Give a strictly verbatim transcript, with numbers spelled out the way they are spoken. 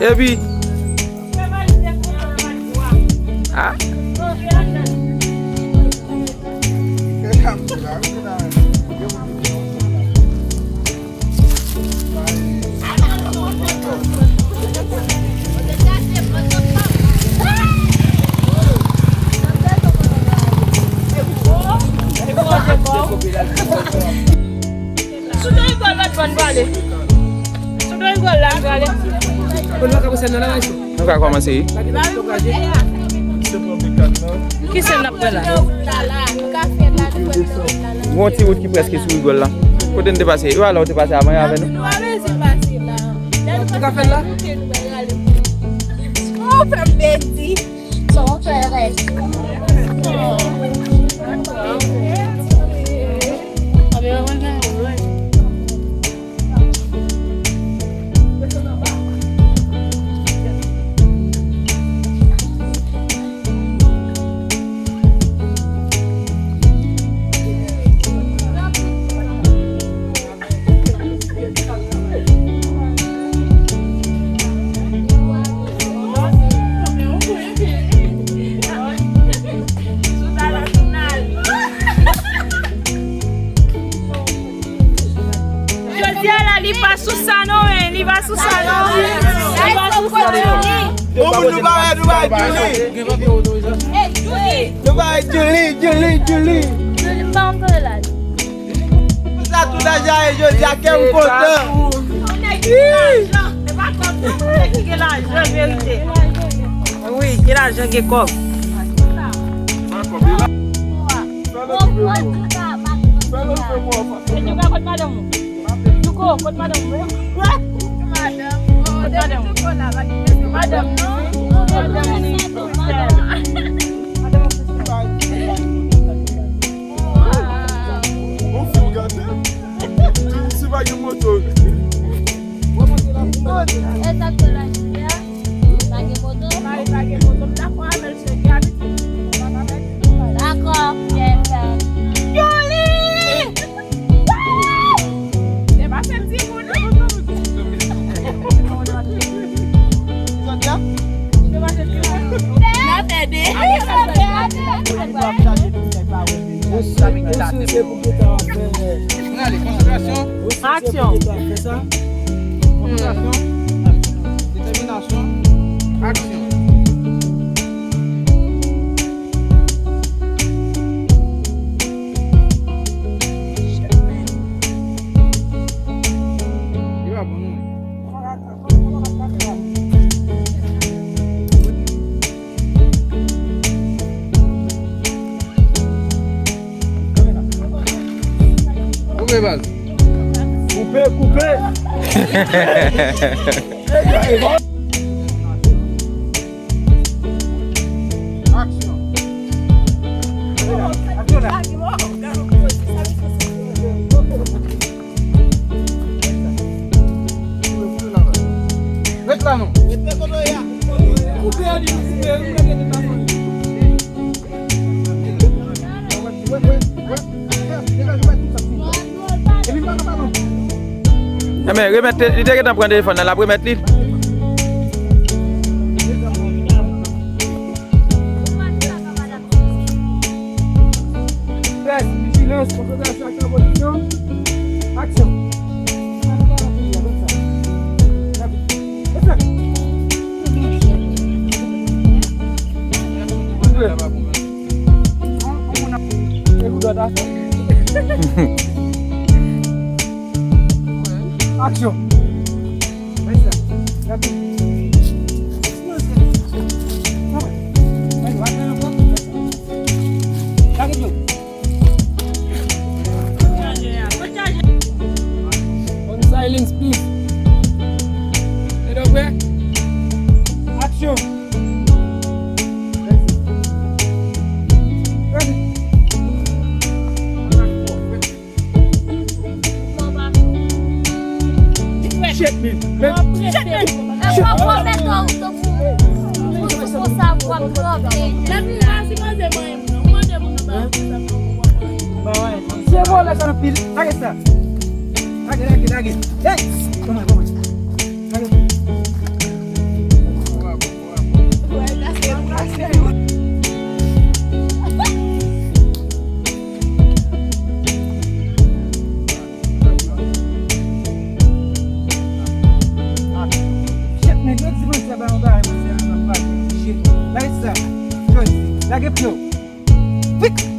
Epi. Ah. Sou do rigòl la, prale. Sou do rigòl la, prale. Konn nou ka kòmanse nan la, mesye? Nou ka kòmanse, wi. Ki sèn n ap pran la? Gon ti wout ki prèske sou rigòl la. Kote n te pase? Yo, alò, ou te pase avan yo avè nou? Nou ka fè l la? Ou fè m pèdi. Son fè rèd. Jodi a la, li pa sou sa non, men, li pa sou sa non. Li pa sou sa non. Bon, nou pa wè, nou pa wè Julie. Nou pa wè Julie, Julie, Julie. Julie, pa antre la. Pou sa tout ajan e jodi a kè m kontan. Wi, gen lajan, gen kòb. Edouka, kot madanm ou? Douko, kot madanm ou? Kot madanm ou? Madanm, non? Madanm, non? Madanm, non? Bon, si w gade, si pa gen moto. Exactement. Pa gen moto. Pa gen moto. M dakò avè l, se gravite. Dakò, P F M. Yoli! Se pa se timoun, non. N ap ede. Ou sou, ou sou, se pou gentan ap fè. Aksyon. Konsantrasyon. Detèminasyon. Aksyon. Li pa bon, non. Koupe, baz. Koupe, koupe. Aksyon. Ret la non. Enben, remèt, li te gentan pran telefòn nan, l ap remèt li. Strès, vijilans, konsantrasyon, aksyon, pozisyon. Aksyon. Aksyon. On silence, please. Edo prè? Aksyon. Shit, man. Shit, man. Se vòlè sa anpil. Lage sa. Lage, lage, lage. Hey! Kòman, kòman? Lage. Johnny, lage pye w. Vit!